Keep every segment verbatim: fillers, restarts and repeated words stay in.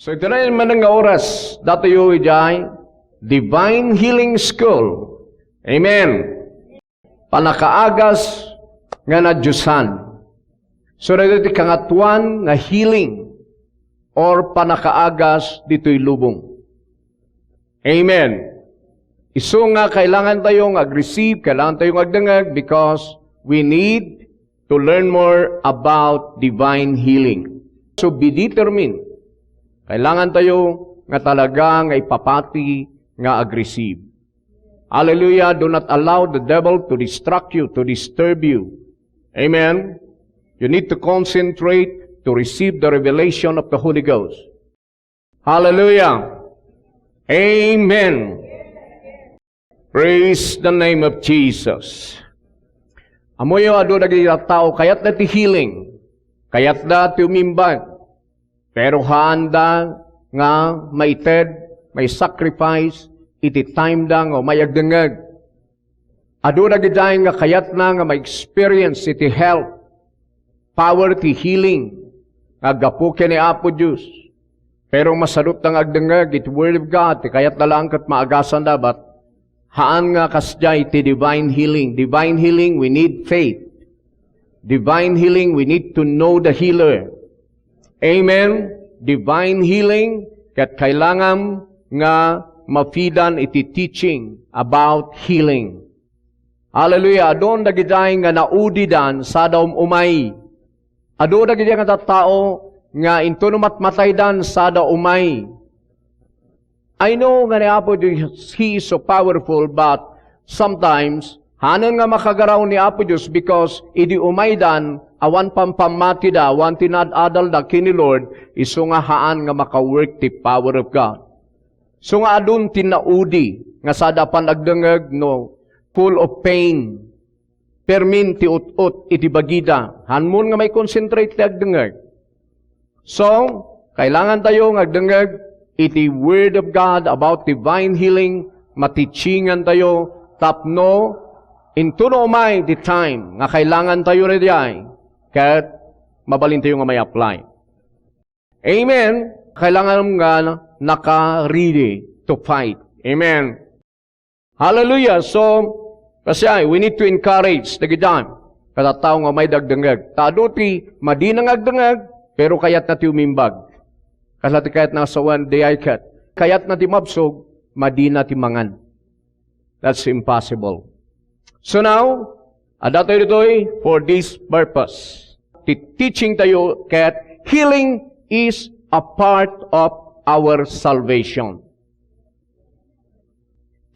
So, iti nainmanen nga oras, datayo idiay Divine Healing School. Amen. Panakaagas nga nadiosan. So, daytoy ti kangatuan nga healing or panakaagas ditoy lubong. Amen. Isu nga kailangan tayo nga ag-receive, kailangan tayo nga agdengeg because we need to learn more about divine healing. So be determined. Kailangan tayo nga talaga nga ipapati nga ag-receive. Hallelujah. Do not allow the devil to distract you, to disturb you. Amen. You need to concentrate to receive the revelation of the Holy Ghost. Hallelujah. Amen. Praise the name of Jesus. Ammoyo, adu dagiti tattao, kayatda ti healing. Kayatda ti umimbag. Pero haanda nga maited, mai-sacrifice iti time da nga umay agdengeg. Adu dagidiay nga kayatna nga ma-experience iti health, power ti healing nga aggapu ken ni Apo Dios. Pero masadut nga agdengeg iti Word of God, ti kayatna laeng ket maagasanda, but haan nga kasdiay ti divine healing. Divine healing, we need faith. Divine healing, we need to know the healer. Amen? Divine healing, ket kailangan nga mafidan iti teaching about healing. Hallelujah. Adun dagidiay nga naudidan sada um-, umay. Adu dagidiay nga tattao nga intono matmataydan sada umay. I know nga ni Apo Dios, He is so powerful, but sometimes, haanen nga makagaraw ni Apo Dios because idi umaydan, awan pampammatida, awan ti naad-adalda ken ni Lord, isu nga haan nga maka-work ti power of God. So nga adun ti naudi nga sada pan agdengeg no full of pain. Permin ti ut-ot iti bagida. Haanmon nga mai-concentrate ti agdengeg. So, kailangan tayo nga agdengeg iti Word of God about divine healing, matitchingan tayo, tapno intono umay ti time nga kailangan tayo ready ay, ket mabalin tayo nga mai-apply. Amen. Kailangan nga naka-ready to fight. Amen. Hallelujah. So, kasi ay, we need to encourage dagidiay nga tattao nga umay agdengeg. Ta adu ti madina nga agdengeg, pero kayatna ti umimbag. Kasla ti kayatna nga sawen, diay ket. Kayatna ti mabsog, madina ti mangan. That's impossible. So now, adda tayo ditoy for this purpose. Ti teaching tayo ket healing is a part of our salvation.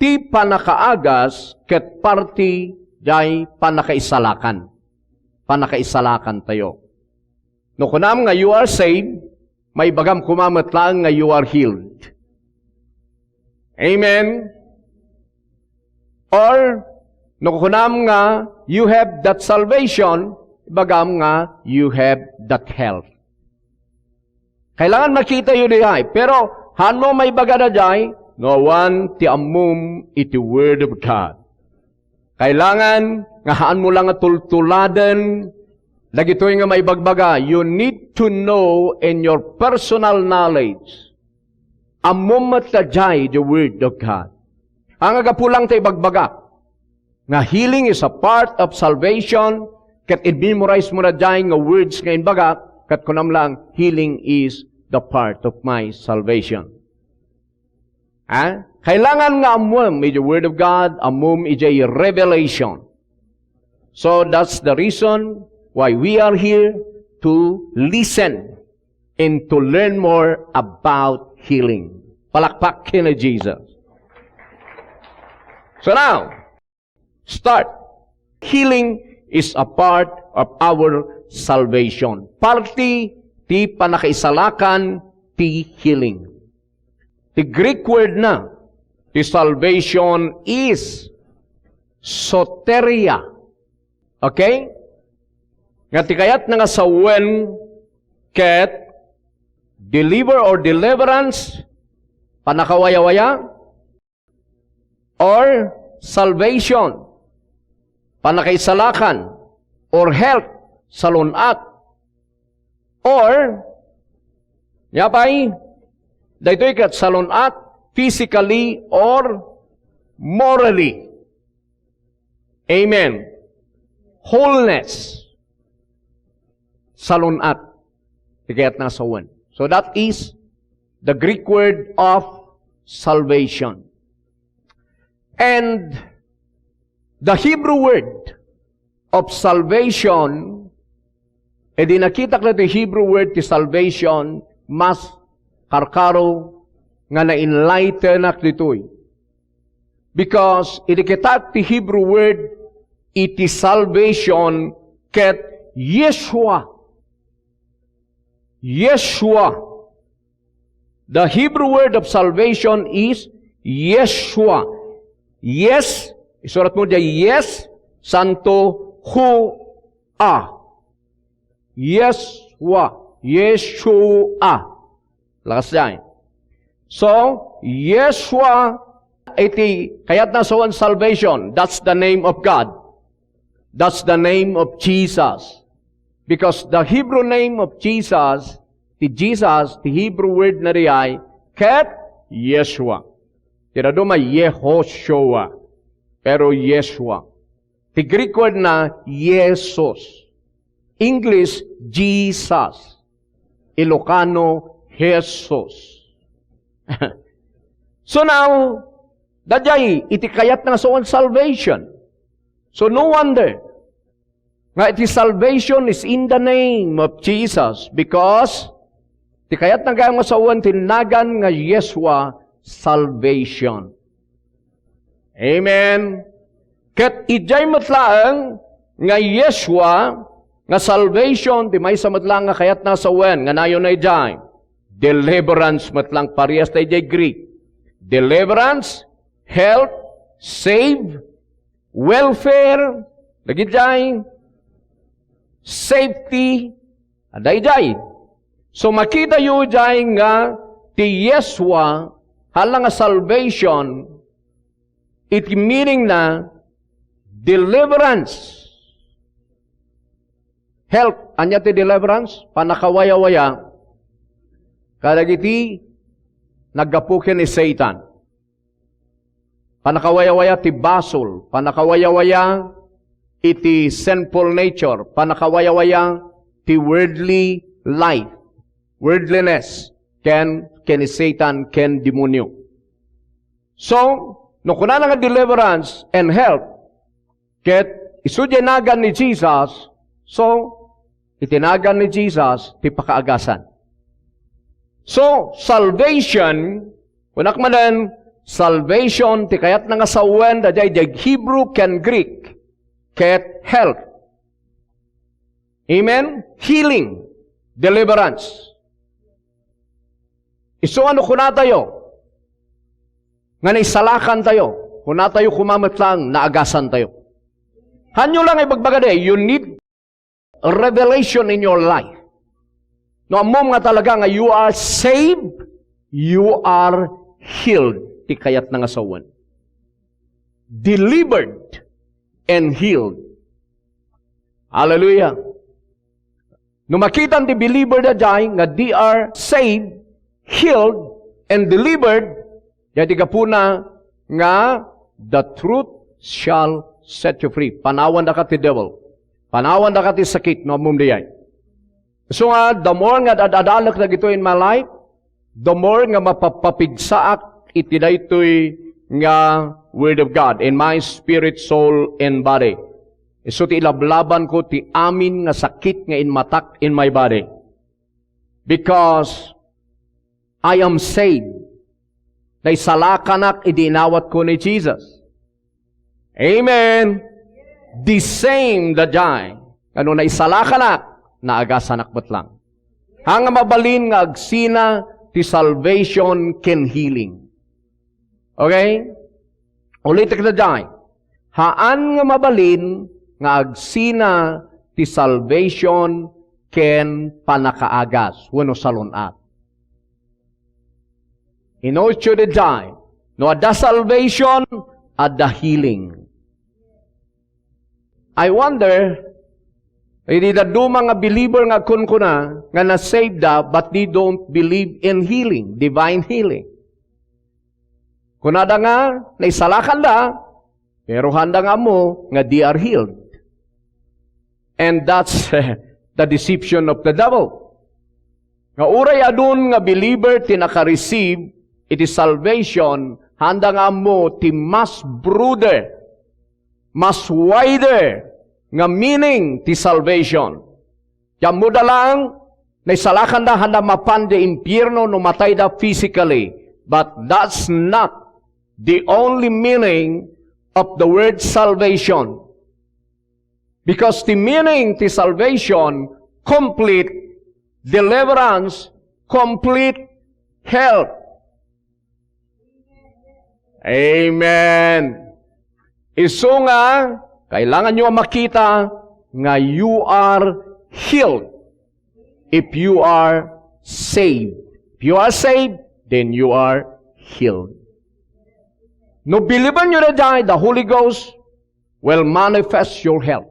Ti pannakaagas ket parti jay pannakaisalakan. Pannakaisalakan tayo. No kunam nga you are saved, maibagam koma met laeng nga you are healed. Amen? Or, no kunam nga you have that salvation, ibagam nga you have that health. Kailangan makitayo diay. Pero, haanmo maibaga daydiay, no awan ti ammom iti Word of God. Kailangan nga haanmo lang nga tultuladen dagitoy nga maibagbaga. You need to know in your personal knowledge. Ammom met daydiay the Word of God. Haan nga gapu lang ta ibagbaga nga healing is a part of salvation, ket i-memorize mo daydiay nga words nga imbagak, ket kunam lang, "Healing is the part of my salvation." Ha? Kailangan nga ammom iti Word of God, ammom iti revelation. So that's the reason why we are here to listen and to learn more about healing. Palakpak ken ni Jesus. So now, start. Healing is a part of our salvation. Parti ti pannakaisalakan ti healing. Ti Greek word na ti salvation is soteria. Okay? Nga ti kayatna nga sawen ket deliver or deliverance, pannakawayawaya, or salvation, pannakaisalakan, or health, salun-at, or, nia pay, Daytoy ket salun-at physically or morally. Amen. Wholeness. Salun-at. Ti kayatna a sawen. So that is the Greek word of salvation. And the Hebrew word of salvation, idi nakitak daytoy Hebrew word ti salvation, mas karkaro nga na-enlightenak ditoy. Because idi kitak ti Hebrew word iti salvation ket Yeshua. Yeshua. The Hebrew word of salvation is Yeshua. Yes, isurat mo diay yes, santo, hu, a. Yeshua. Yeshua. Lakas diay. So, Yeshua, iti kayatna a sawen salvation. That's the name of God. That's the name of Jesus. Because the Hebrew name of Jesus, ti Jesus, ti Hebrew word na diay, ket Yeshua. Ti dadduma, Yehoshua. Pero Yeshua. Ti Greek word na, Jesus. English, Jesus. Ilocano, Jesus. So now, daydiay, iti kayatna a sawen salvation. So no wonder nga iti salvation is in the name of Jesus, because ti kayatna gayam a sawen ti nagan nga Yeshua, salvation. Amen. Ket idiay met laeng nga Yeshua, nga salvation, ti maysa met laeng nga kayatna a sawen, nga nayon na idiay. Deliverance met laeng, parehas ta idiay Greek. Deliverance, help, save, welfare, dagiti safety, adda idiay. So, makitayo idiay nga ti Yeshua, hala nga salvation, iti meaning na deliverance. Help, ania ti deliverance? Pannakawayawaya kadagiti naggapu ken ni Satan. Pannakawayawaya ti basol, pannakawayawaya iti sinful nature, pannakawayawaya ti worldly life, worldliness, ken, ken ni Satan, ken demonio. So, no kunana nga deliverance and help, ket isu diay nagan ni Jesus, so, iti nagan ni Jesus, ti pakaagasan. So, salvation, kunak manen, salvation, ti kayatna nga sawen, daydiay Hebrew ken Greek, ket help. Amen? Healing, deliverance. Isu nga no kunatayo, nga naisalakantayo, kunatayo koma met laeng, naagasantayo. Hanyo lang ibagbaga di, you need revelation in your life. No ammom nga talaga nga you are saved, you are healed. Ti kayatna nga sawen. Delivered and healed. Hallelujah. No makitan ti believer daydiay nga they are saved, healed, and delivered, diay ti gapuna nga the truth shall set you free. Panawandaka ti devil. Panawandaka ti sakit no ammom diay. So nga, the more nga ad-adalek dagitoy in my life, the more nga mapapapigsaak iti daytoy nga Word of God in my spirit, soul, and body. Isu ti ilablabanko ti amin nga sakit nga inmatak in my body. Because I am saved. Naisalakanak idi inawatko ni Jesus. Amen. The same daydiay. Nga no naisalakanak, naagasanak met lang. Haan nga mabalin nga agsina ti salvation ken healing. Okay? Ulitek daydiay. Haan nga mabalin nga agsina ti salvation ken pannakaagas wenno salun-at. Inutyo daydiay, no adda salvation, adda healing. I wonder, Idi dadduma nga believer nga agkunkuna nga nasave da, but they don't believe in healing, divine healing. Kunada nga naisalakanda, pero handa nga ammo nga they are healed. And that's the deception of the devil. Nga uray adun nga believer ti naka-receive iti salvation, handa nga ammo ti mas broader, mas wider nga meaning ti salvation. Ti ammoda lang, naisalakanda handa mapan di impierno no matayda physically. But that's not the only meaning of the word salvation. Because the meaning ti salvation, complete deliverance, complete health. Amen. Isu nga, kailangan nyo makita nga you are healed if you are saved. If you are saved, then you are healed. No biliban nyo na dahil, the Holy Ghost will manifest your health.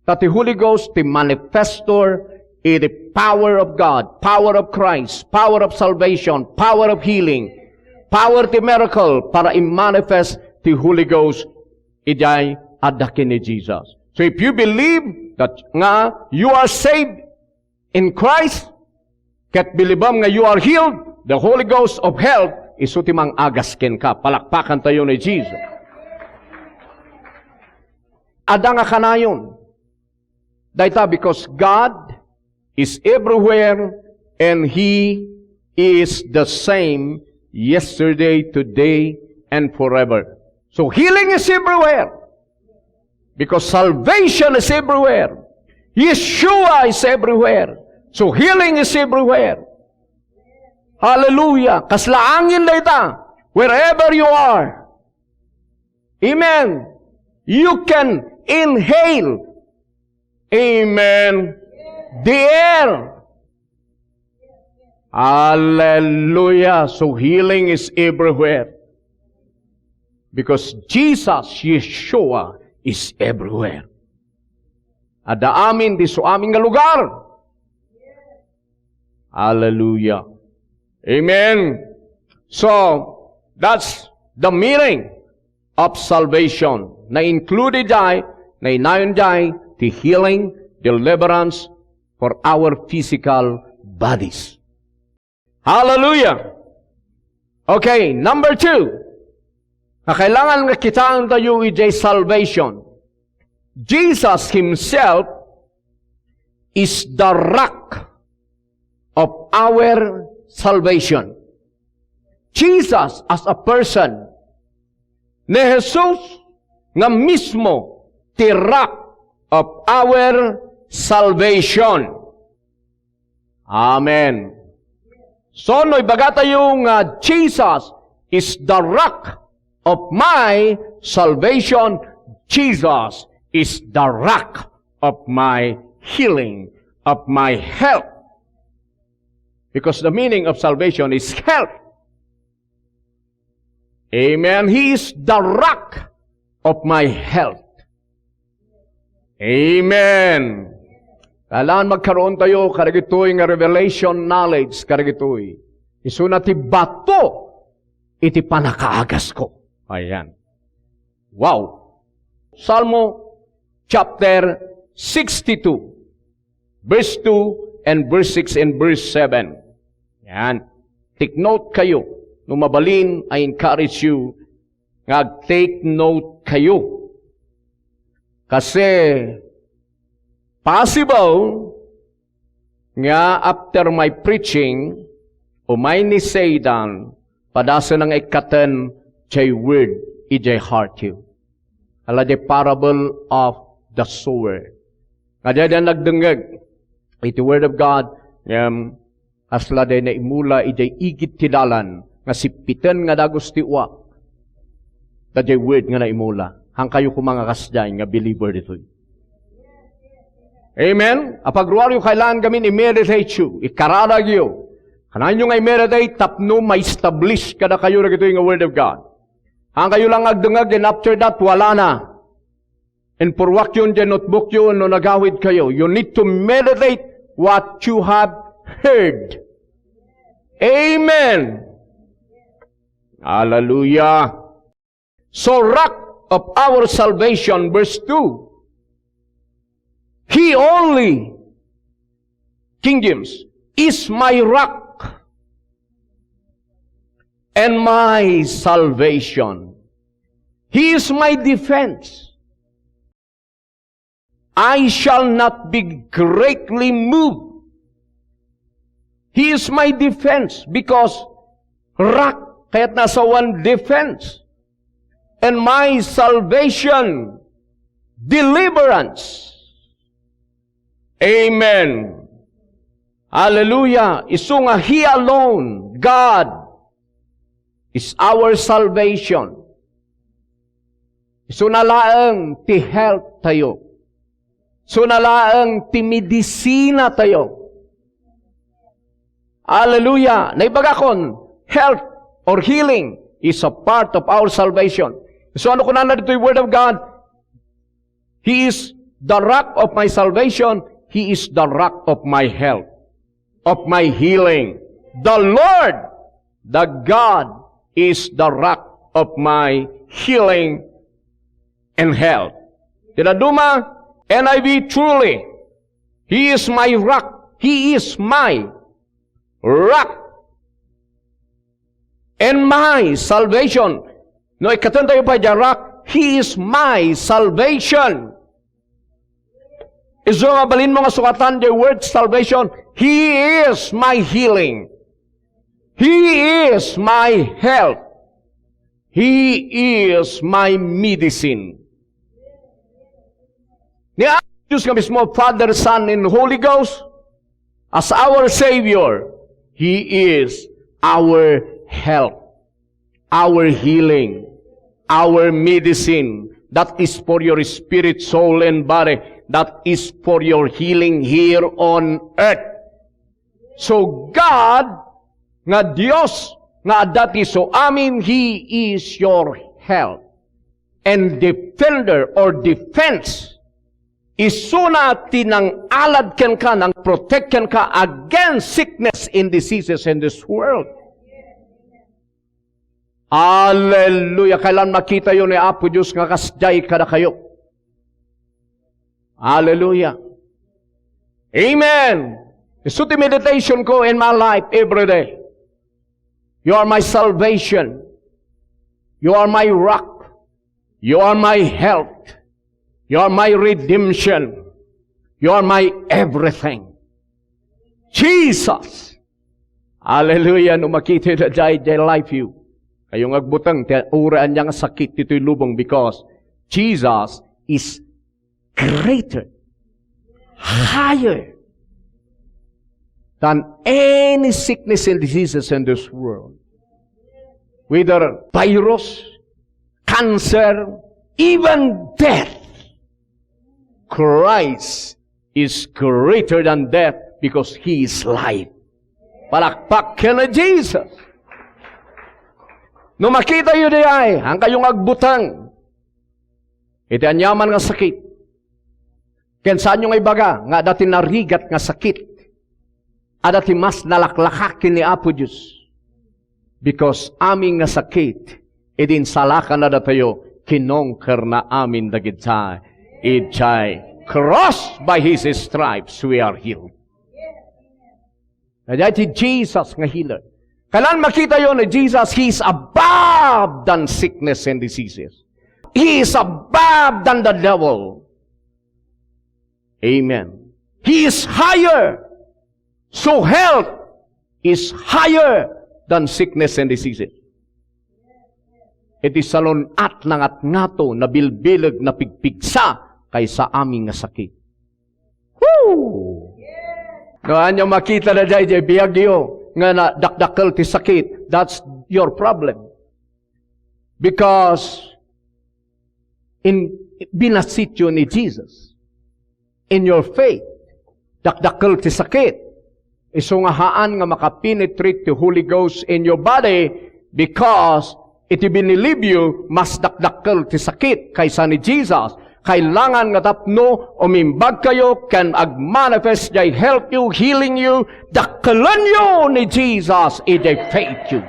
Ta ti Holy Ghost ti manifestor iti power of God, power of Christ, power of salvation, power of healing, power ti miracle para i-manifest ti Holy Ghost idiay adda ken ni Jesus. So if you believe that nga you are saved in Christ, ket bilibam nga you are healed, the Holy Ghost of health isu ti mangagas kenka. Palakpakan tayo ni Jesus. Adda nga kanayon. Dayta because God is everywhere and He is the same yesterday, today, and forever. So healing is everywhere because salvation is everywhere. Yeshua is everywhere. So healing is everywhere. Hallelujah. Kasla angin dayta, wherever you are. Amen. You can inhale. Amen. The air. Hallelujah. So healing is everywhere. Because Jesus, Yeshua, is everywhere. Adda amin, diay amin nga lugar. Hallelujah. Amen. So, that's the meaning of salvation. Na-include diay, nainayon diay, the healing, deliverance for our physical bodies. Hallelujah. Okay, number two. Nga kailangan nga kitaan tayo iti salvation. Jesus Himself is the rock of our salvation. Jesus as a person, ni Jesus nga mismo ti rock of our salvation. Amen. So, no ibaga tayo nga Jesus is the rock of my salvation, Jesus is the rock of my healing, of my health. Because the meaning of salvation is health. Amen. He is the rock of my health. Amen. Kailangan magkaroon tayo kadagitoy nga revelation knowledge kadagitoy. Isuna ti bato iti pannakaagas ko. Ayan. Wow. Salmo chapter sixty-two, verse two and verse six and verse seven. Yan. Take note kayo. No mabalin, I encourage you nga ag-take note kayo. Kasi possible nga after my preaching, umay ni Satan, padasen nga ikkaten jay word idiay heart you. Ala, the parable of the sower. Nga diay nagdengngeg iti word of God, ngem kasla diay naimula idiay igid ti dalan nga sippiten nga dagus ti uwak. Daydiay word nga naimula. Hankayo koma nga kasdiay nga believer ditoy. Amen? Apagruaryo, kailangan gamin i-meditate yu, ikaradagyo. Kanayon nga i-meditate tapno ma-establish kadakayo dagitoy nga word of God. Hankayo lang agdengngeg, and after that, wala na. Inpurwakyon diay notebookyo no nagawid kayo. You need to meditate what you have heard. Amen. Hallelujah. So, rock of our salvation, verse two. He only, King James, is my rock and my salvation. He is my defense. I shall not be greatly moved. He is my defense because rock, kayat nasawan defense, and my salvation, deliverance. Amen. Hallelujah. Isu nga He alone, God, is our salvation. Isuna laeng ti health tayo. Isuna laeng ti medisina tayo. Hallelujah. Naibagakon, health or healing is a part of our salvation. So ano kunana ditoy Word of God? He is the rock of my salvation. He is the rock of my health, of my healing. The Lord, the God, is the rock of my healing and health. Ti dadduma, N I V, truly, He is my rock. He is my rock and my salvation. No, ikkaten tayo pay diay rock, He is my salvation. Isu nga balinmo nga sungatan diay word salvation, He is my healing. He is my health. He is my medicine. Ni Apo Dios nga mismo, Father, Son, and Holy Ghost, as our Savior, He is our health, our healing, our medicine. That is for your spirit, soul, and body. That is for your healing here on earth. So God, nga Dios, nga adda ti isu amin, He is your health and defender or defense. Isuna ti nangalad kenka, nang-protect kenka against sickness and diseases in this world. Hallelujah! Kailan makitayo ni Apo Dios nga kasdiay kadakayo? Hallelujah! Amen! Isu ti meditation ko in my life every day. You are my salvation. You are my rock. You are my health. You are my redemption. You are my everything. Jesus! Hallelujah! No makita daydiay, they life you. Kayo nga agbuteng, ti uray ania nga sakit ditoy lubong, because Jesus is greater, higher than any sickness and diseases in this world. Whether virus, cancer, even death, Christ is greater than death because He is life. Palakpak ken ni Jesus. No makitayo daydiay, haankayo nga agbuteng iti aniaman nga sakit. Ken saanyo nga ibaga nga adda ti narigat nga sakit. Adda ti mas nalaklaka ken ni Apo Dios. Because amin nga sakit, idi insalakan na datayo, kinongkerna amin dagita idiay cross. By His stripes, we are healed. Daydiay ti Jesus nga healer. Kailan makitayo ni Jesus, He is above than sickness and diseases. He is above than the devil. Amen. He is higher. So health is higher than sickness and diseases. Iti salun-at, nangatngato, nabilbileg, napigpigsa kaysa amin nga sakit. Woo! No, ania makita daydiay biagyo nga nadakdakkel ti sakit, that's your problem. Because in, binasityo ni Jesus. In your faith, dakdakkel ti sakit. Isu nga haan nga makapenetrate ti Holy Ghost in your body because iti binilibyo, mas dakdakkel ti sakit kaysa ni Jesus. Kailangan nga tapno umimbag kayo ken agmanifest jay health you, healing you, dakkelenyo ni Jesus idiay faith you.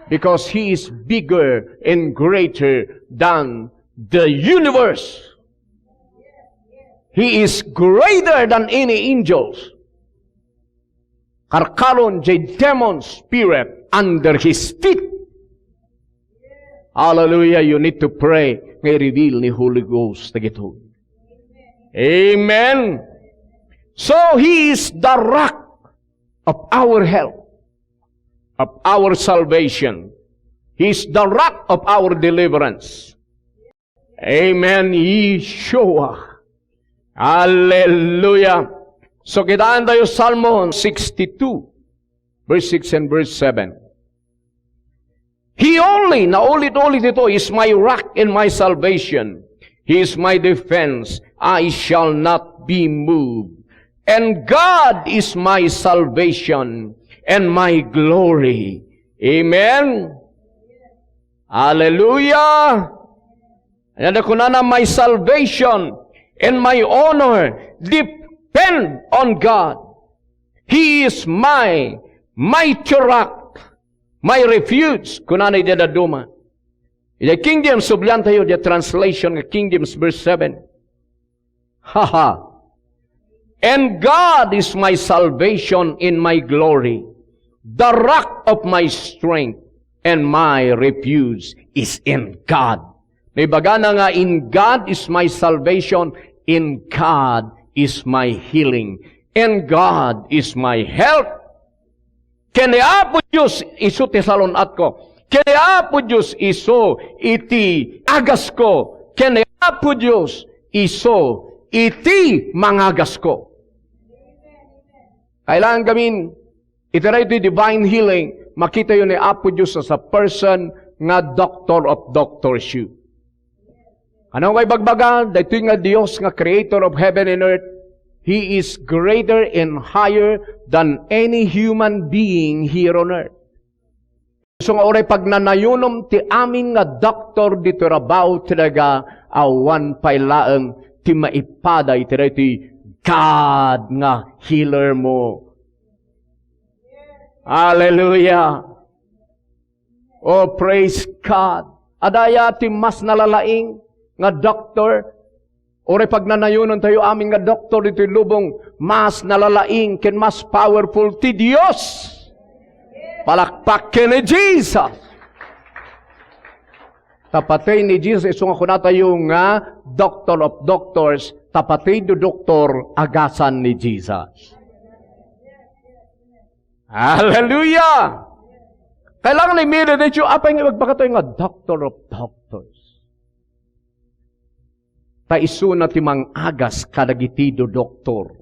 Because He is bigger and greater than the universe. He is greater than any angels. Karkaron jay demon spirit under His feet. Hallelujah. You need to pray nga i-reveal ni Holy Ghost dagitoy. Amen. So, He is the rock of our help, of our salvation. He is the rock of our deliverance. Amen, Yeshua. Hallelujah. So, kitaan tayo Salmo sixty-two, verse six and verse seven. He only, naulit-ulit ito, is my rock and my salvation. He is my defense. I shall not be moved. And God is my salvation and my glory. Amen. Hallelujah. And the kunana, my salvation and my honor depend on God. He is my mighty rock, my refuge. Kunana iti dadduma. Iti King James, sublian tayo, the translation of King James, verse seven. Haha. And God is my salvation and my glory, the rock of my strength, and my refuge is in God. Naibagana nga, in God is my salvation, in God is my healing, and God is my help. Ken ni Apo Dios isu ti salun-atko. Ken ni Apo Dios isu iti agasko. Ken ni Apo Dios isu iti mangagasko. Kailangan gamin, iti daytoy divine healing, makitayo ni Apo Dios as a person nga doctor of doctors you. Ano nga ibagbaga? Daytoy nga Dios nga creator of heaven and earth, He is greater and higher than any human being here on earth. So nga uray pagnanayunom ti amin nga doktor ditoy rabaw ti daga, awan pay laeng ti maipada iti daytoy God nga healer mo. Hallelujah. Oh, praise God. Adda aya ti mas nalalaing nga doktor? Uray pagnanayunon tayo amin nga doktor ditoy lubong, mas nalalaing ken mas powerful ti Dios. Palakpak ken ni Jesus. Ta patey ni Jesus, isu nga kuna tayo nga doctor of doctors, ta patey do doktor, agasan ni Jesus. Hallelujah! Kailangan i-meditate yu, apay nga ibagbaga tayo nga doctor of doctors? Ta isuna ti mangagas kadagiti do doktor.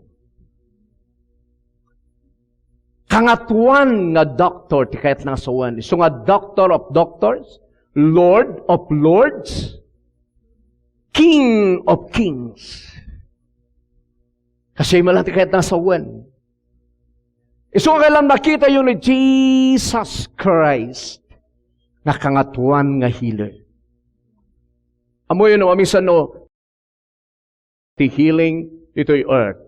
Kangatoan nga doctor ti kayatna nga sawen. Isu nga doctor of doctors, Lord of lords, King of kings. Kasi malang ti kayatna nga sawen. Isu nga kailan makita yu ni Jesus Christ nga kangatoan nga healer. Ammoyo no, amin sano ti healing itoy earth.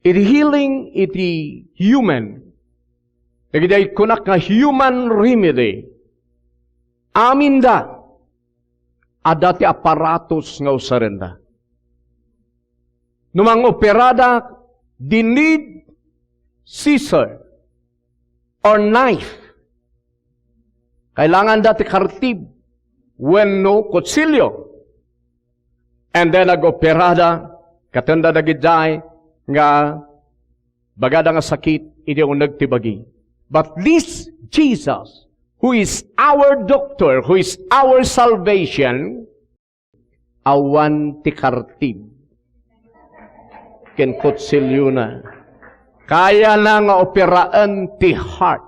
Iti healing iti human, dagiti kunak nga human remedy, aminda adda ti aparatos nga usarenda. No mangoperada, they need scissor or knife. Kailanganda ti kartib wenno kutsilio. And then, nag-operada, katenda dagidiay nga bagada nga sakit iti uneg ti bagi. But this Jesus, who is our doctor, who is our salvation, awan ti kartib ken kutsiliona. Kayana nga operaen ti heart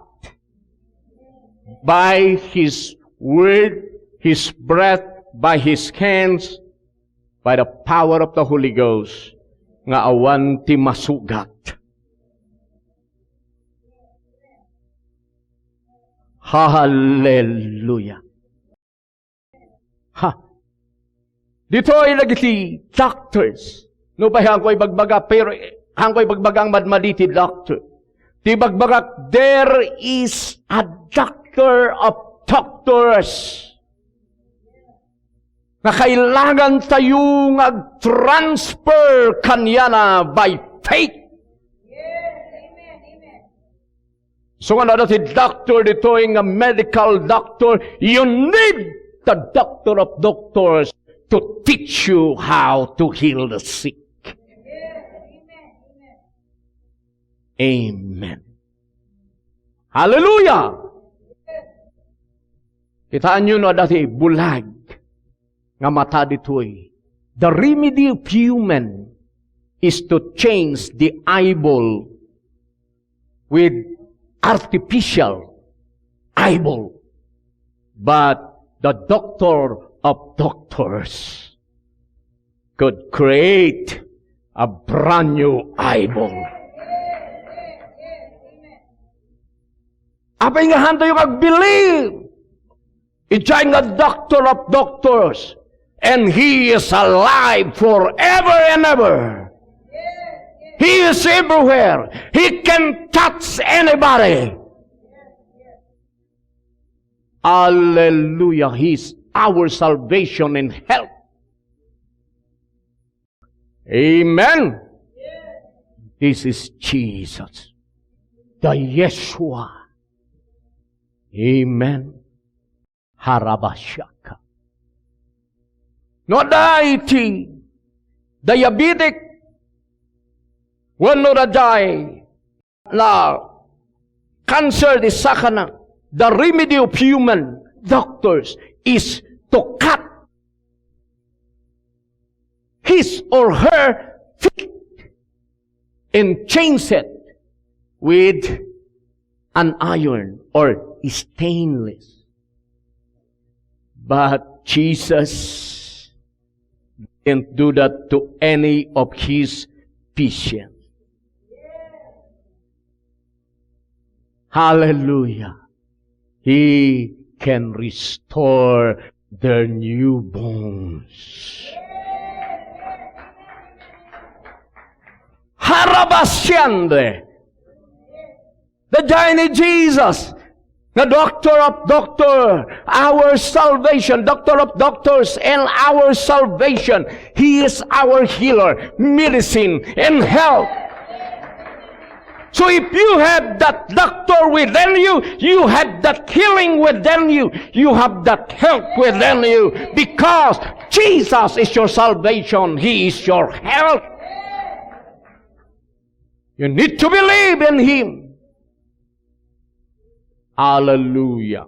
by His word, His breath, by His hands, by the power of the Holy Ghost, nga awan ti masugat. Hallelujah. Ha? Ditoy dagiti doctors. Nupay haanko ibagbaga, pero haanko ibagbaga ang madmadi ti doctor. Ti bagbagak, there is a doctor of doctors. Nga kailangan tayo nga ag-transfer kaniana by faith. So nga no adda ti doctor ditoy nga medical doctor, you need the doctor of doctors to teach you how to heal the sick. Amen. Hallelujah! Kitaenyo no adda ti bulag nga mata ditoy. The remedy of human is to change the eyeball with artificial eyeball. But the doctor of doctors could create a brand new eyeball. Apay nga haantayo nga agbelieve? Idiay nga doctor of doctors, and he is alive forever and ever. He is everywhere. He can touch anybody. Hallelujah. He is our salvation and help. Amen. This is Jesus, the Yeshua. Amen. Harabashaka. No adda iti diabetic, wenno adda na cancer ti sakana, the remedy of human doctors is to cut his or her feet and change it with an iron or stainless. But Jesus didn't do that to any of his patients. Hallelujah. He can restore their new bones. Harabasiande. Daydiay ni Jesus, the doctor of doctor, our salvation, doctor of doctors, and our salvation. He is our healer, medicine, and health. So if you have that doctor within you, you have that healing within you, you have that health within you, because Jesus is your salvation. He is your health. You need to believe in Him. Hallelujah.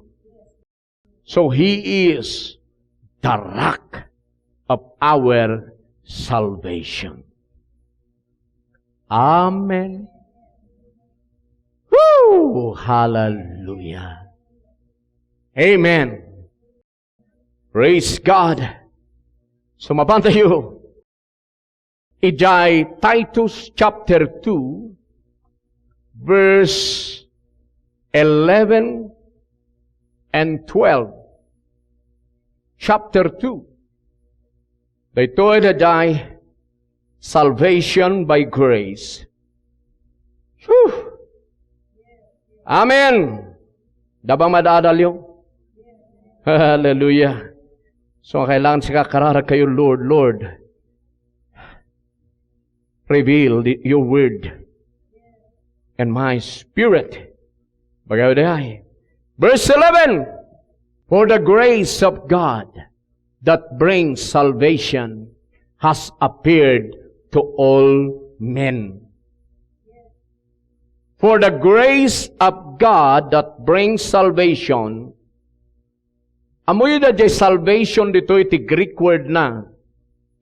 So He is the rock of our salvation. Amen. Woo! Hallelujah. Amen. Praise God. So, mapantayo, idiay Titus chapter two, verse eleven and twelve. Chapter two. Daytoy daydiay salvation by grace. Whew! Amen. Dabang madadalyo. Hallelujah. So, kailangan sika kararag kayo, "Lord, Lord, reveal the, your word and my spirit." Bagay day. Verse eleven, "For the grace of God that brings salvation has appeared to all men." For the grace of God that brings salvation. Ammoyo daydiay salvation ditoy ti Greek word na,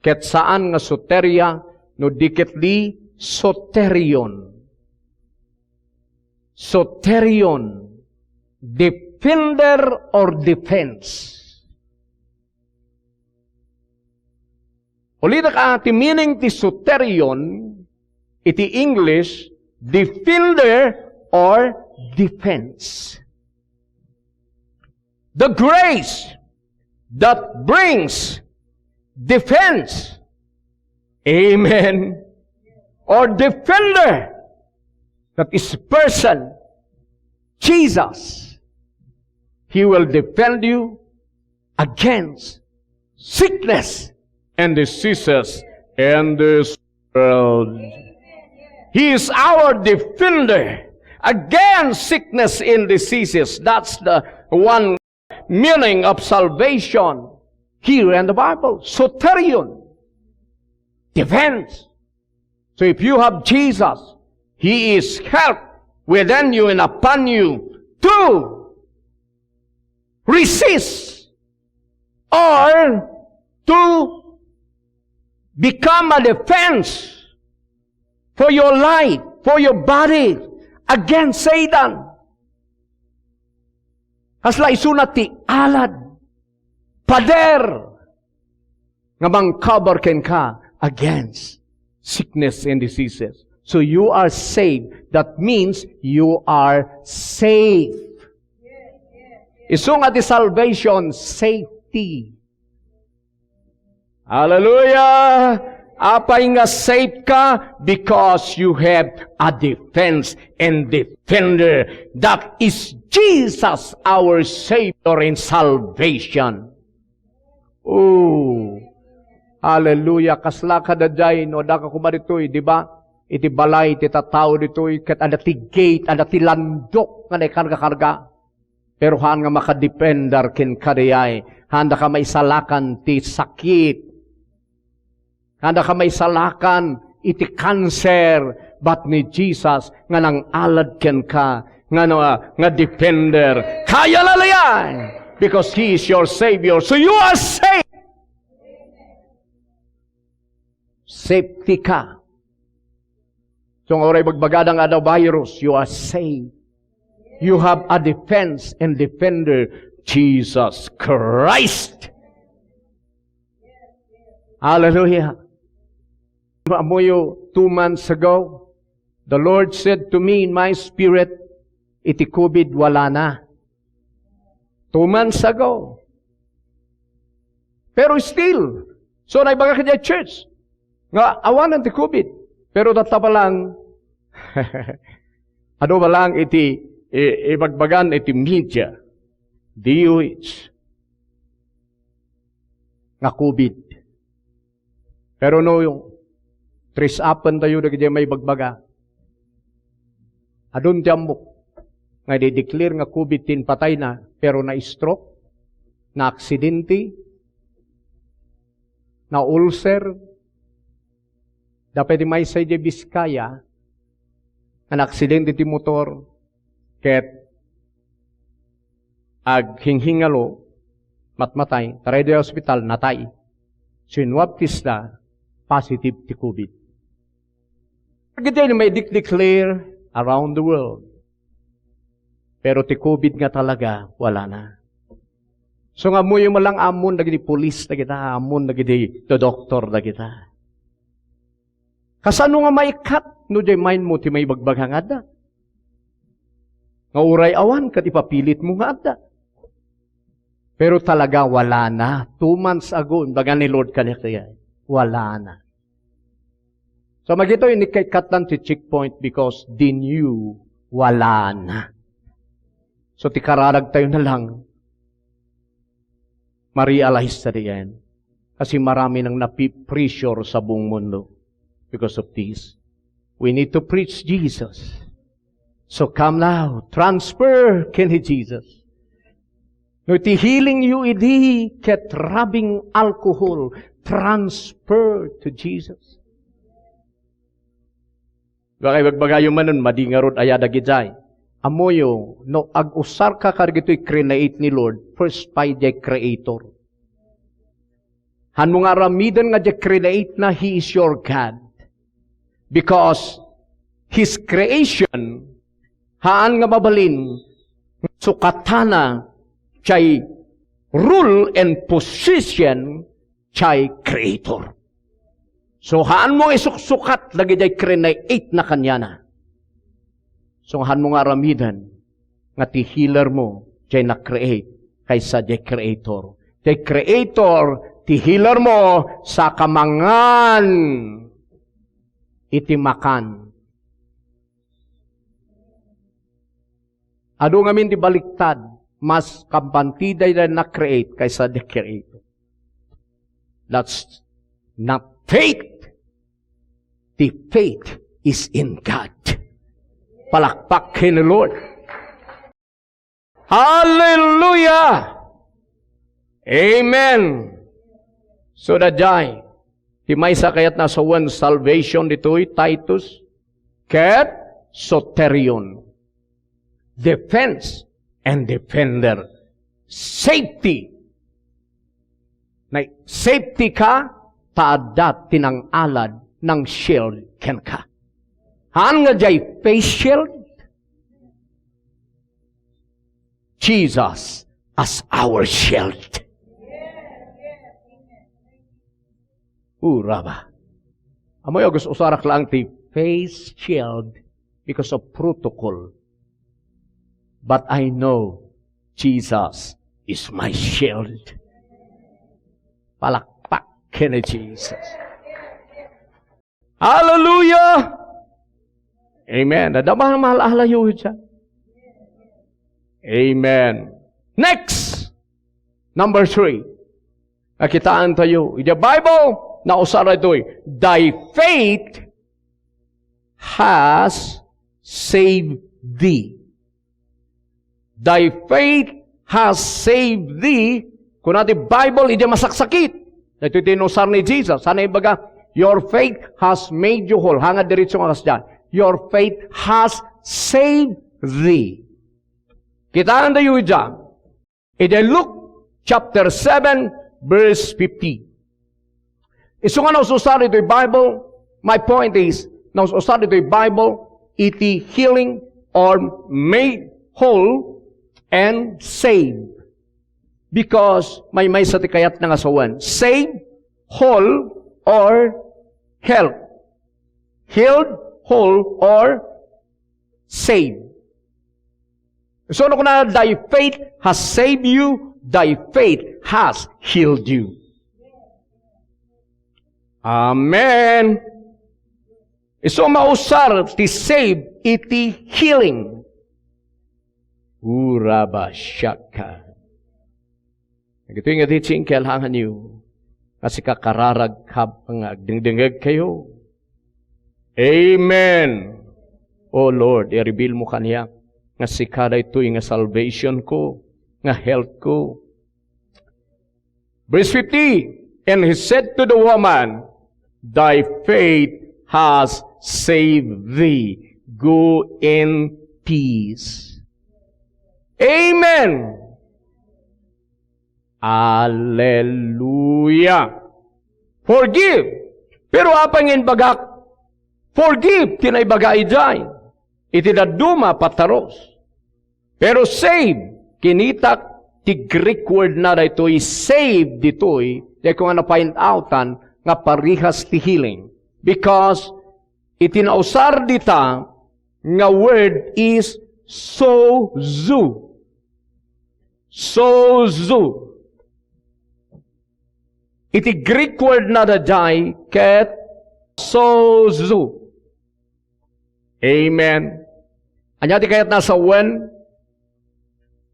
ket saan nga soteria, no di ket di soterion. Soterion, defender or defense. Ulitek a, ti meaning ti soterion iti English, defender or defense. The grace that brings defense. Amen. Or defender. That is person. Jesus. He will defend you against sickness and diseases in this world. He is our defender against sickness and diseases. That's the one meaning of salvation here in the Bible. Soterion. Defense. So if you have Jesus, He is help within you and upon you to resist or to become a defense for your life, for your body, against Satan. Kasla isuna ti alad, pader, nga mangkabar kenka against sickness and diseases. So you are saved. That means you are safe. Isu nga ti salvation, safety. Hallelujah! Apay nga safe ka? Because you have a defense and defender. That is Jesus, our Savior and salvation. Oh, hallelujah. Kasla ka daydiay, no, adda ka koma ditoy, di ba? Iti balay, iti tattao ditoy, ket adda ti gate, adda ti landok nga naikarga-karga. Pero haan nga makadepender kenka daydiay. Haanda ka maisalakan ti sakit. Haanda ka maisalakan iti cancer. But ni Jesus nga nang-alad kenka, nga, nga defender. Kaya la daydiay. Because He is your Savior. So you are safe. Safety ka. So nga uray bagbagada nga adda virus, you are safe. You have a defense and defender, Jesus Christ. Hallelujah. Ammoyo, two months ago, the Lord said to me in my spirit, iti covid, wala na. Two months ago. Pero still, so naibaga ka diay church nga awanen ti covid. Pero tatta pa lang, adu pa lang iti i-, ibagbagan iti media, D O H, nga covid. Pero no trace-upen tayo dagiti maibagbaga, adun ti ammok nga i-declare nga covid ti inpatayna, pero na-stroke, na-aksidente, na-ulcer, dapay ti maysa idiay Vizcaya, nga na-aksidente ti motor, ket aghinghingalo, matmatay, taray idiay ospital, natay. Sinuab testa, positive ti covid. Dagiti maidek-declare around the world. Pero ti covid nga talaga, wala na. So nga ammoyo man lang ammon dagiti pulis dagita, ammon dagiti doktor dagita. Kasano nga maikkat no diay mindmo ti maibagbaga nga adda? Nga uray awan ket ipapilitmo nga adda. Pero talaga, wala na. Two months ago, imbaga ni Lord kaniak, wala na. So, dagitoy, inikkatkatdan ti checkpoint because they knew wala na. So, ti kararag tayo na lang, ma-realize ta diay. Kasi marami nang napi-pressure sa buong mundo because of this. We need to preach Jesus. So come now, transfer ken ni Jesus. No iti healing yo idi ket rubbing alcohol, transfer to Jesus. Dua nga ibagbagayo manen, madi ngarud aya dagidiay. Ammoyo, no ag-usarka kadagitoy create ni Lord, first pay diay Creator. Hanmo nga aramiden nga diay create na, He is your God. Because His creation, haan nga mabalin, sukatana, diay rule and position, diay Creator. So, haanmo nga isuksukat dagidiay create na kaniana. So, haanmo nga aramiden nga ti healer mo diay na-create kaysa diay Creator. Ti Creator, ti healer mo, saka mangan iti makan. Adu ngamin ti baliktad, mas kampantida dayta na-create kaysa the Creator. That's not faith. The faith is in God. Palakpak ken ni Lord. Hallelujah! Amen. So, daydiay, ti maysa kayat na sawen salvation ditoy, Titus, ket soterion. Defense and defender. Safety. Na, safety ka, ta adda ti nangalad nga shield kenka. Haan nga diay face shield? Jesus as our shield. Uraba. Ammoyo, gus-, usarak laeng ti face shield because of protocol. But I know Jesus is my shield. Palakpak ken ni Jesus. Hallelujah! Amen. Adda ba mahal-alayo dyan? Amen. Next, number three. Nakitaentayo. In the Bible, nausar itoy, "Thy faith has saved thee." "Thy faith has saved thee." Kuna ti Bible, idiay masaksakit. Daytoy ti inusar ni Jesus. Sana ibaga, "Your faith has made you whole." Haan nga diretso nga kasdiay. "Your faith has saved thee." Kitaentayo idiay. Idiay Luke chapter seven, verse fifty. Isu nga naus-usar itoy Bible, my point is, naus-usar itoy Bible, iti healing or made whole and saved. Because maymaysa ti kayatna nga sawen. Saved, whole, or health. Healed, whole, or saved. So, no kuna, "Thy faith has saved you, thy faith has healed you." Amen. Isu mausar ti save iti healing. Urabashaka. Dagitoy nga teaching, kailanganyo nga sika kararagkap nga agdengdengngegkayo. Amen. O Lord, i-reveal mo kaniak nga sika daytoy nga salvation ko, nga health ko. Verse fifty, "And he said to the woman, 'Thy faith has saved thee. Go in peace.'" Amen. Alleluia. Forgive. Pero apay nga imbagak, forgive, ti naibaga idiay. Iti dadduma, patarus. Pero save, kinitak, ti Greek word na daytoy, save ditoy, daytoy nga na-find outan nga parehas ti healing. Because iti nausar dita nga word is sozo. Sozo. Iti Greek word na daydiay ket sozo. Amen. Ania ti kayatna a sawen?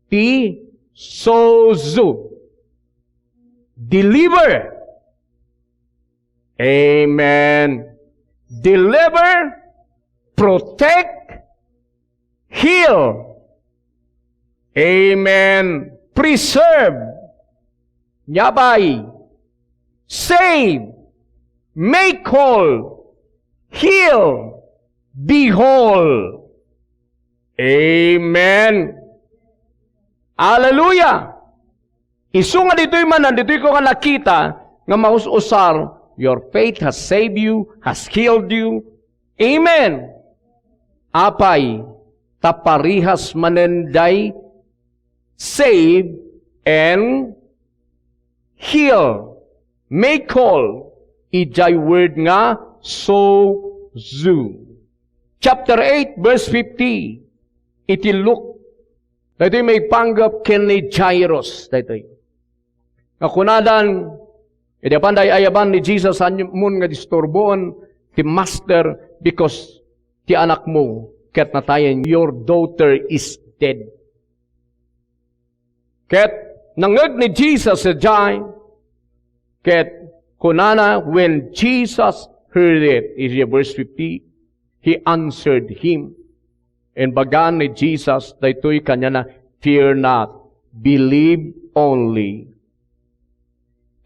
Ti sozo. Deliver. Amen. Deliver, protect, heal. Amen. Preserve. Ania pay? Save. Make whole. Heal. Be whole. Amen. Hallelujah. Isu nga ditoy manen, ditoy ko nga nakita nga maus-usar, "Your faith has saved you, has healed you." Amen. Apay, ta parehas manen day save and heal, make whole, idiay word nga sozo. Chapter eight, verse fifty, iti Luke. Daytoy maipanggep ken ni Jairus, daytoy. Nga kunadan, idi apan da ay-ayaban ni Jesus, saanmon nga disturboen ti Master because ti anakmo ket natayen, your daughter is dead. Ket nangngeg ni Jesus sadiay, ket kunana, when Jesus heard it, is verse fifty, he answered him. Imbaga ni Jesus daytoy kaniana, "Fear not, believe only,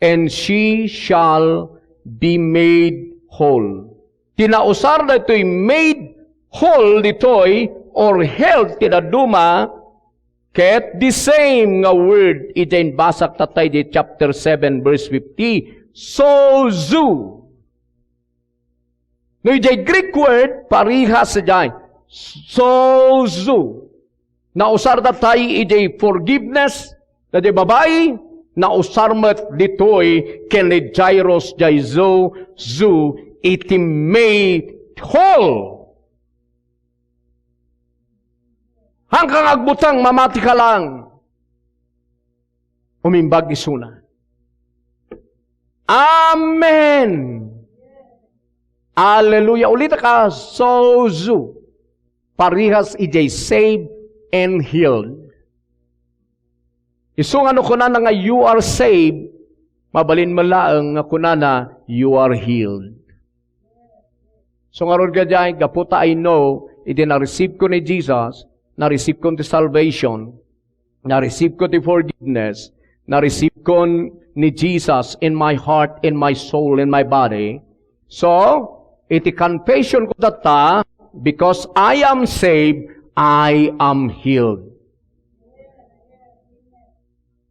and she shall be made whole." Ti nausar daytoy made whole ditoy or health ti dadduma, ket the same nga word iti imbasakta tay di chapter seven, verse fifty, sozo. No, idiay Greek word, parehas idiay sozo. Nausarda tay idiay forgiveness, daydiay babai, nausar met ditoy ken ni Jairus, diay zo, zo, iti made whole. Haanka nga agbutang, mamati ka lang. Umimbag isuna. Amen. Alleluia. Ulitek a, sozo. Parehas idiay saved and healed. Isu nga no kunana nga, "You are saved," mabalin met laeng nga kunana, "You are healed." So ngarud, gadiay, gapu ta I know, idi na-receive ko ni Jesus, na-receive ko ti salvation, na-receive ko ti forgiveness, na-receive ko ni Jesus in my heart, in my soul, in my body. So, iti confession ko tatta, because I am saved, I am healed.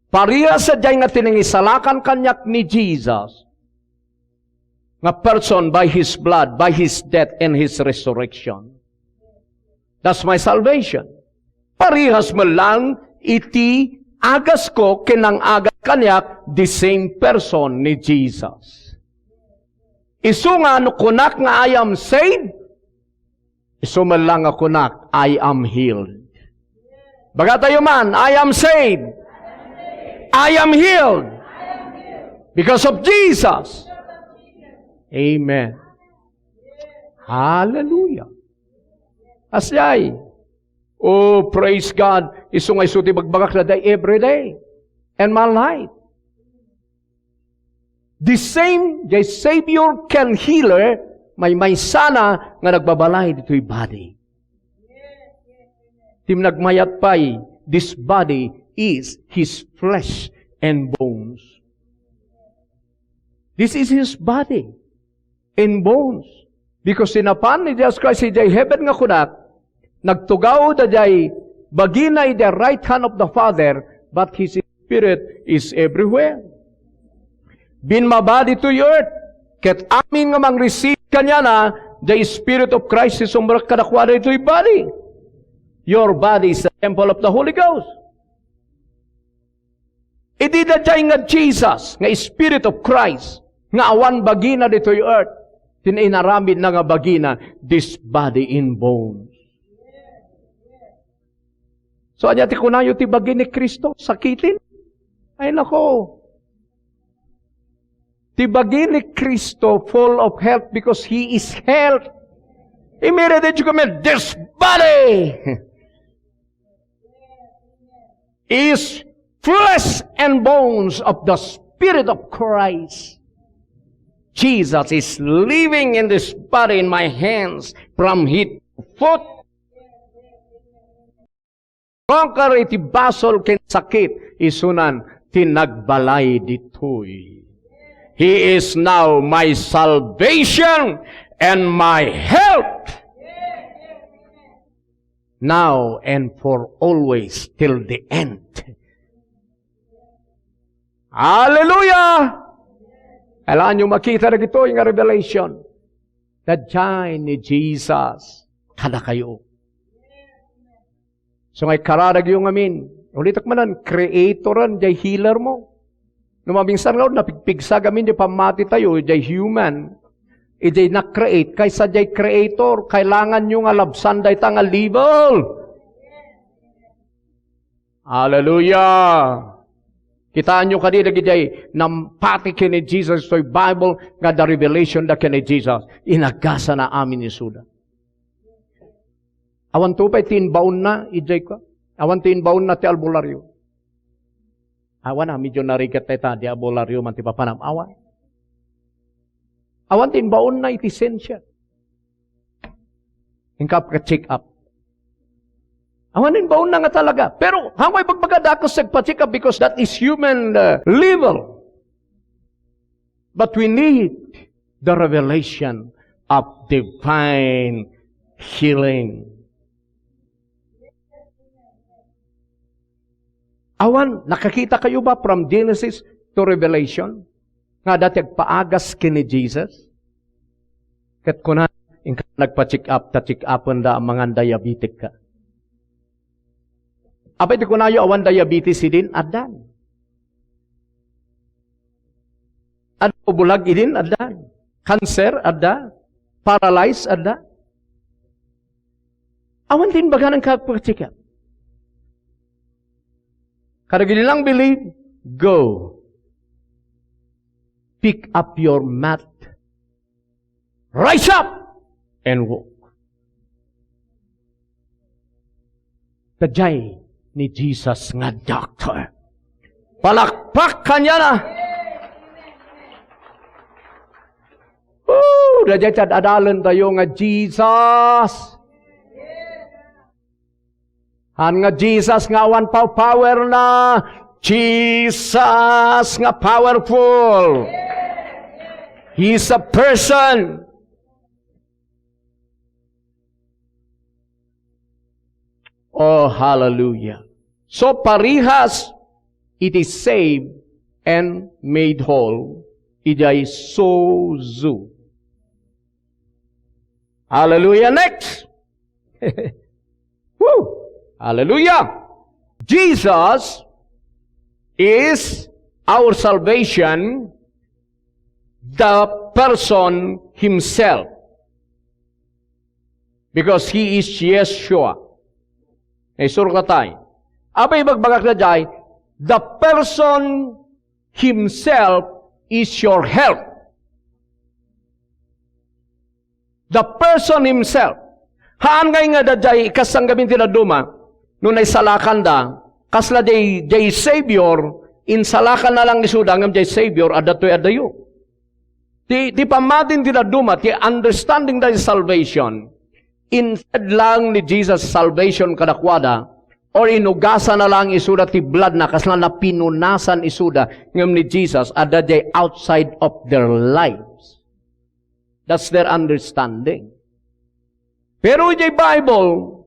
Parehas sadiay nga ti nangisalakan kaniak ni Jesus nga person by His blood, by His death, and His resurrection. That's my salvation. Parehas met lang iti agas ko ken nang-agas kaniak, the same person ni Jesus. Isu nga no kunak nga, "I am saved," isu met lang nga kunak, "I am healed." Bagatayo man, "I am saved. I am healed because of Jesus." Amen. Hallelujah. Asdiay. Oh, praise God. Isu nga isu ti bagbagak daydiay every day in my life. The same, the Savior can heal her, maymaysana nga nagbabalay ditoy body. Ti nagmayat pay, this body is his flesh and bones. This is his body and bones. Because ti napan ni Jesus Christ idiay heaven nga kunak, nagtugaw daydiay bagina idiay right hand of the Father, but his spirit is everywhere. Binmaba ditoy earth, ket amin nga mang-receive kaniana, the Spirit of Christ is umrek kadakuada ditoy body. Your body is the temple of the Holy Ghost. Idi daydiay nga Jesus, nga Spirit of Christ, nga awan bagina ditoy earth, ti inaramidna nga bagina, this body in bones. So, ania ti kunayo ti bagi ni Cristo? Sakitin? Ay, nako. Ti bagi ni Cristo full of health because He is health. Immediately you commit, this body is flesh and bones of the Spirit of Christ. Jesus is living in this body in my hands from head to foot. Conquer iti basol ken sakit, isunan ti nagbalay ditoy. He is now my salvation and my help. Now and for always till the end. Hallelujah! Kailangan nyo makita na gito yung revelation. Daydiay ni Jesus kadakayo. So nga ikkararagyo ngamin, ulitek manen, creatoran jay healer mo. No maminsan nga, napigpigsa gamin jay pammati tayo, jay human. Ijay na-create, kaysa jay creator, kailangan nyo nga labsan dayta nga level. Hallelujah! Kitaenyo kadi dagidiay nampati ken ni Jesus, toy Bible nga adda revelation da ken ni Jesus. Inagasana amin isuda. Awan to pay ti imbaonna, idiay ka. Awan ti imbaonna ti albularyo. Awan a, medyo narigat tayo ta, di albularyo man ti papanam. Awan. Awan ti imbaonna iti siensia. Inka pa-check up. Awan imbaonna nga talaga. Pero, haanko ibagbaga, dakes nagpa-check up because that is human, uh, level. But we need the revelation of divine healing. Awan, nakakita kayo ba from Genesis to Revelation? Nga adda ti agpaagas ken ni Jesus? Ket kuna, inka nagpa-check up, ta check upenda, amangan diabetic ka. Apay ti kunayo, awan diabetes idin? Addan. Adda bulag idin? Addan. Cancer? Adda. Paralyzed? Adda. Awan ti imbaga nga agpakachika. Kadagiti nang believe, go. Pick up your mat. Rise up and walk. Daydiay ni Jesus nga doctor. Palakpak kaniana. Woo! Daydiay ti ad-adalentayo nga Jesus. Haan nga Jesus nga awan pa-, power na. Jesus nga powerful. He is a person. Oh, hallelujah. So, parehas iti saved and made whole, idiay sozo. Hallelujah. Next. Woo! Hallelujah. Jesus is our salvation, the person himself. Because he is Yeshua. Naisuro ka tayo. Apay ibagbagak na jay, the person himself is your help. The person himself. Haan ngay nga daydiay kas sanggamin ti dadduma, no naisalakanda, kasla jay, jay Savior, insalakan na lang isuda, ngem jay Savior, adda toy adayo. Ti, ti pammatin ti dadduma, ti understanding that is salvation, inted lang ni Jesus salvation kadakuada, or inugasan na lang isuda ti blood na, kasla napinunasan isuda, ngem ni Jesus, adda jay outside of their lives. That's their understanding. Pero idiay Bible,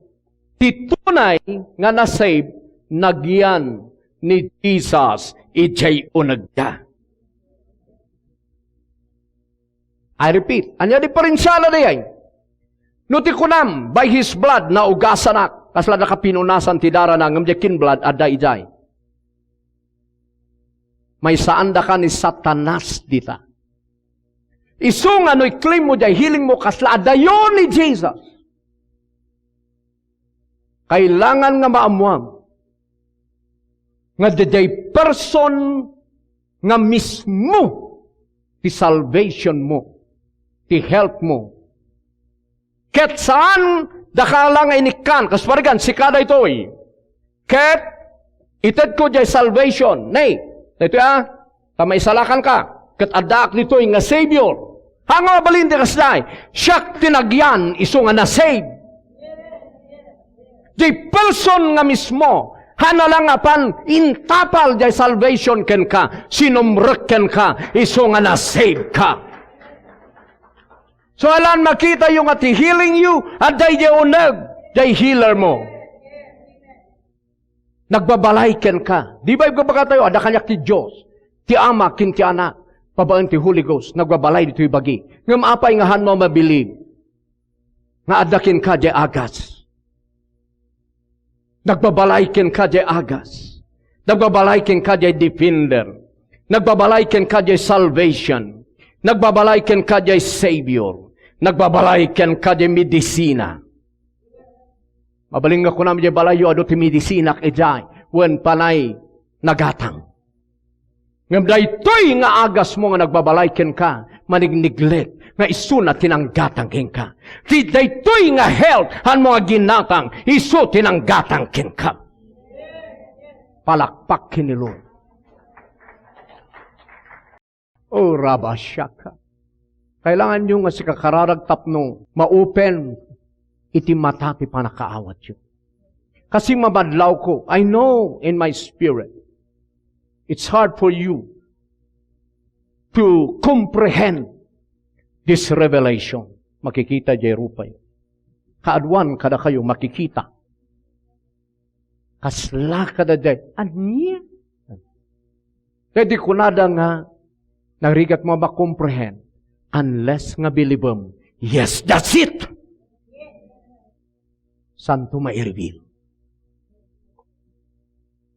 ti tunay nga nasave, nagyan ni Jesus idiay unegda. I repeat, ania diferensiana dayay? No ti kunam, by His blood, naugasanak, kasla nakapinunasan ti darana, ngem diay kin blood, adda idiay. Maisaandaka ni Satanas dita. Isu nga no i-claim mo diay healing mo, kasla adayo ni Jesus. Kailangan nga maammuam nga diay person nga mismo ti salvation mo, ti help mo. Ket saan daka la nga inikkan, kas parigan, sika daytoy. Ket itedko diay salvation. Nay, daytoy a, ta maisalakan ka, ket addaak ditoy nga Savior. Haan nga mabalin ti kasdiay, siak ti nagyan isu nga nasave. Diay person nga mismo, haan a la nga pan intapal diay salvation kenka, sinumrek kenka, isu nga nasave ka. So, alan makitayo nga ti healing you, adda idiay uneg, diay healer mo. Nagbabalay kenka. Di ba ibagbaga tayo, adda kaniak ti Dios, ti Ama, ken ti Anak, babaen ti Holy Ghost, nagbabalay ditoy bagi. Ngem apay nga haan mo mabilib nga adda kenka diay agas? Nagbabalay kenka diay agas. Nagbabalay kenka diay defender. Nagbabalay kenka diay salvation. Nagbabalay kenka diay Savior. Nagbabalay kenka diay medisina. Mabalin nga kunam diay balayyo, adu ti medisinak idiay, wen panay nagatang. Ngem daytoy nga agasmo nga nagbabalay kenka, manigneglect nga isuna ti nanggatang kenka. Ti daytoy nga health, haanmo nga ginatang, isu ti nanggatang kenka. Palakpak ken ni Lord. O rabashaka. Kailanganyo nga sikakararag tapno ma-open iti mata ti pannakaawatyo. Kasi mamadlawko, I know in my spirit, it's hard for you to comprehend this revelation. Makikita jay rupayo. Kaaduan kadakayo makikita. Kasla kadaydiay. Ania? Daydi kunada nga, narigat mo makomprehend, unless nga bilibem. Yes, that's it! Santo maireveal.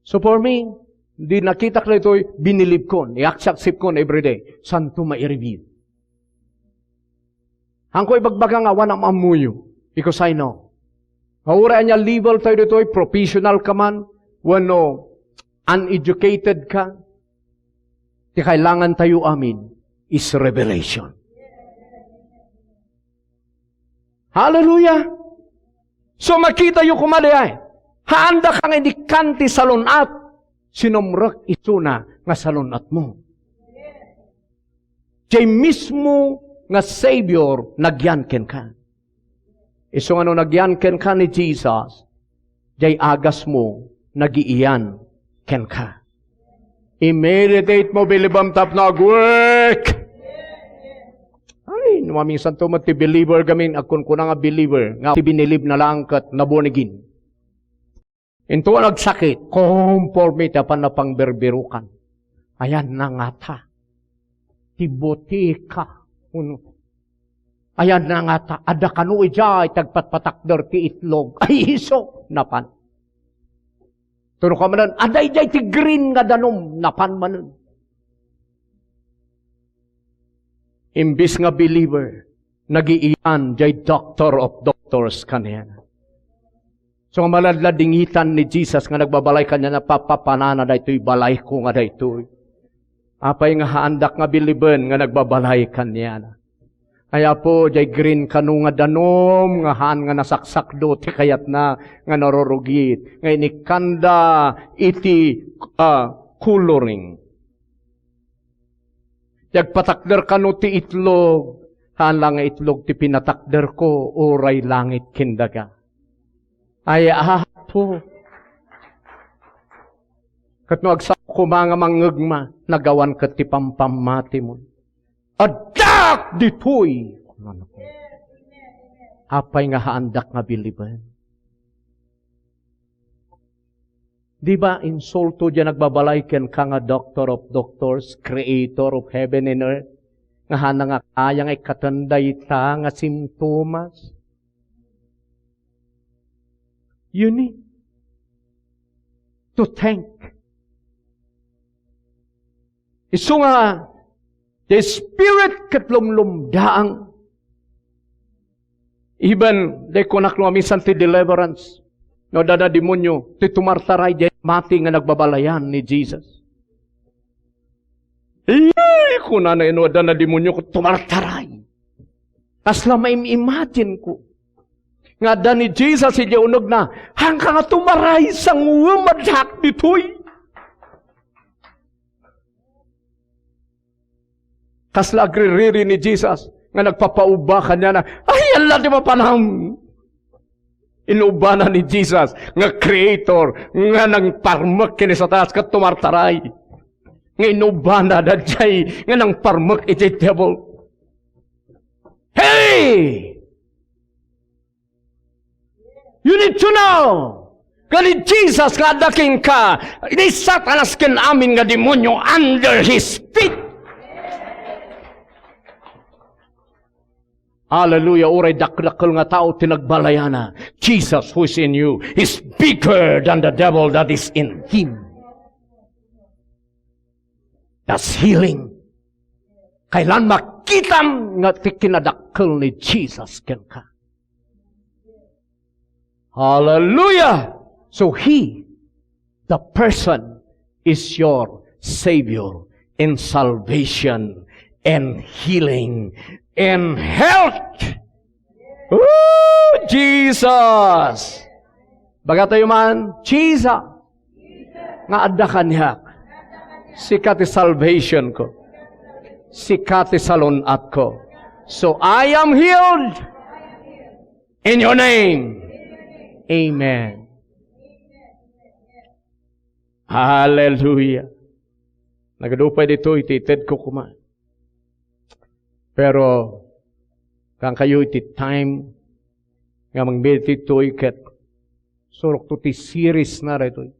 So for me, di nakitak daytoy, binilib kon, iaksepsip kon everyday. Santo maireveal. Haanko ibagbaga nga awan am-ammoyo, because I know. Nga uray ania level tayo ditoy, professional ka man, wenno uneducated ka, ti kailangan tayo amin is revelation. Hallelujah! So, makitayo koma diay, haanda ka nga inikkan ti salun-at, sinumrek isuna nga salun-atmo. Jay mismo nga Savior nagyan kenka. Isu nga no nagyan kenka ni Jesus, jay agasmo nagiiyan kenka. I-meditate mo, bilibem tapno agwork. Ay, no maminsan to met ti believer gamin, agkunkuna nga believer, nga ti binilib na lang ket na born again. Into nga nagsakit, conforme ti apan napangberberukan. Ayan na ngata. Ti botika. Uno. Ayan na ngata. Adda kano idiay ti agpatpatakder ti itlog. Ay, isu. Napan. Turo ka manen, adda idiay ti green nga danum. Napan manen. Imbis nga believer, nagiiyan jay Doctor of Doctors kaniana. So, nga maladladingitan ni Jesus nga nagbabalay kaniana, papapanana daytoy balayko nga daytoy. Apay nga haandak nga biliben nga nagbabalay kaniana? Ay, Apo, jay green kano nga danum nga haan nga nasaksakdo ti kayatna nga narurugit, nga inikkanda iti, ah, coloring. Ti agpatakder kano ti itlog, haan la nga itlog ti pinatakderko, uray langit ken daga. Ay, Apo. Ket no agsao koma nga mangngegma, nagawan ket ti pampammatimon. Addak ditoy! Apay nga haandak nga biliben? Di ba insulto diay nagbabalay kenka nga Doctor of Doctors, Creator of heaven and earth, nga haanna nga kaya nga ikkaten dayta nga simptomas? You need to thank. Isu nga, the Spirit ket lumlumdaang. Even, di kunak no, minsan ti deliverance. No, adda demonyo, ti tumartaray, di mati nga nagbabalayan ni Jesus. Iyay, kunana, ino adda na demonyo ket tumartaray. Kasla maim-imagine ko. Nga adda ni Jesus idiay unegna, haanka nga tumaray, sanguem, addak ditoy. Kasla agririri ni Jesus nga nagpapaubba kaniana, ay, alla ti mapanam. Inubbana ni Jesus nga creator nga nangparmek ken ni Satanas ket tumartaray. Nga inubbana daydiay nga nangparmek iti devil. Hey! You need to know nga ni Jesus nga adda kenka, ni Satanas ken amin nga demonyo under his feet. Hallelujah. Uray dakdakkel nga tao ti nagbalayana. Jesus who is in you is bigger than the devil that is in him. That's healing. Kailan makitam nga ti kinadakkel ni Jesus kenka. Hallelujah! So He, the person, is your Savior in salvation and healing and health. Woo! Jesus! Baga tayo man, Jesus! Nga adda kaniak. Sika ti salvation ko. Sika ti salun-at ko. So I am healed in your name. Amen. Hallelujah. Nagadu pay ditoy ti itedko koma. Pero, kaankayo iti time nga mangmeditate toy ket surokto ti series na daytoy.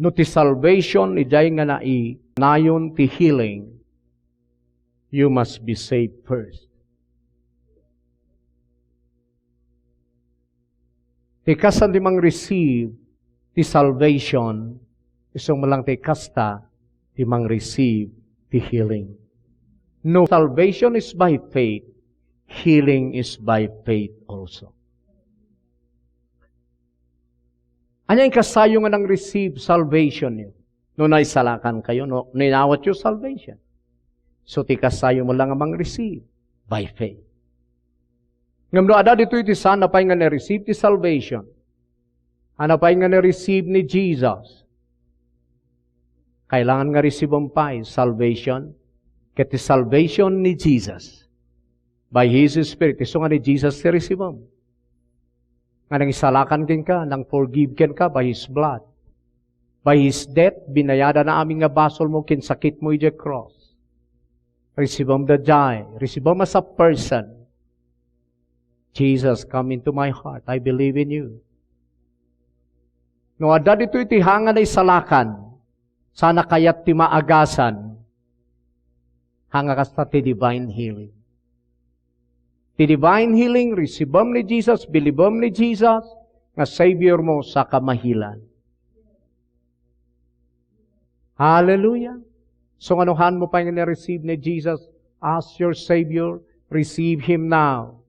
No ti salvation, idiay nga nainayon ti healing, you must be saved first. Ti kastan ti mangreceive ti salvation, isu met lang ti kasta ti mangreceive ti healing. No salvation is by faith, healing is by faith also. Ania ti kastayo nga nang-receive salvation yo? No naisalakan kayo, no, no inawat yo salvation. So, ti kastayo met lang nga mang-receive by faith. Ngem no adda ditoy ti saan a pay nga na-receive ti salvation, saan a pay nga na-receive ni Jesus, kailangan nga receive-em pay salvation, ket ti salvation ni Jesus, by His Spirit, isu nga ni Jesus ti receive-em. Nga nangisalakan kenka, nang-forgive kenka by His blood. By His death, binayadan na amin nga basolmo ken sakitmo idiay cross. Receive-em daydiay. Receive-em as a person. Jesus, come into my heart. I believe in you. No adda ditoy ti saan nga naisalakan, saan a kayat ti maagasan, saan nga kasta ti divine healing. Ti divine healing, receive-em ni Jesus, believe-em ni Jesus, nga Savior mo, saka maheal-an. Hallelujah! So, nga no saanmo pay nga na-receive ni Jesus as your Savior, receive Him now.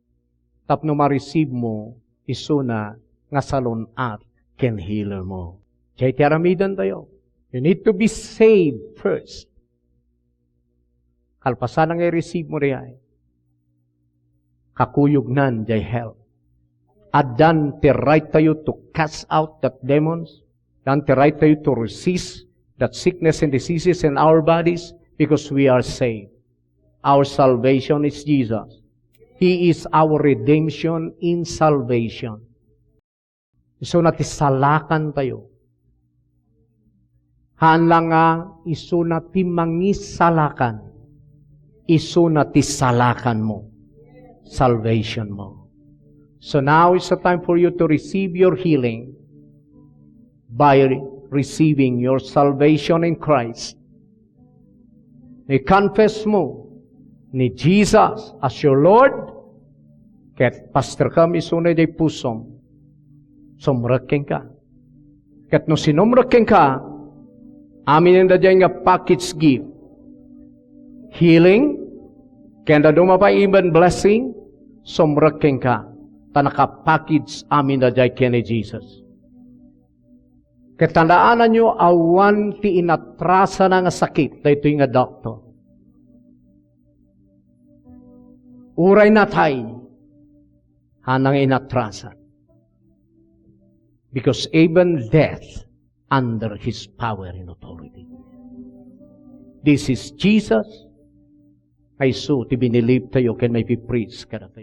Tapno ma-receive mo, isuna nga salun-at ken healer mo. Diay ti aramiden tayo. You need to be saved first. Kalpasan nga i-receive mo diay, kakuyognan diay health. Addan ti right tayo to cast out that demons. Addan ti right tayo to resist that sickness and diseases in our bodies because we are saved. Our salvation is Jesus. He is our redemption in salvation. Isuna ti salakan tayo. Saan lang nga isuna ti mangisalakan. Isuna ti salakan mo. Salvation mo. So now is the time for you to receive your healing by receiving your salvation in Christ. I-confess mo ni Jesus as your Lord, ket pastorkam isuna idiay pusom, sumrek kenka. Ket no sinumrek kenka, aminen daydiay nga package gift, healing, ken dadduma pay even blessing, sumrek kenka, ta naka-package amin daydiay ken ni Jesus. Ket tandaananyo, awan ti inatrasana nga sakit daytoy nga doktor. Uray natay, saan nga inatrasan. Because even death under His power and authority. This is Jesus. Isu ti binilib tayo ken maipipreach kadatayo.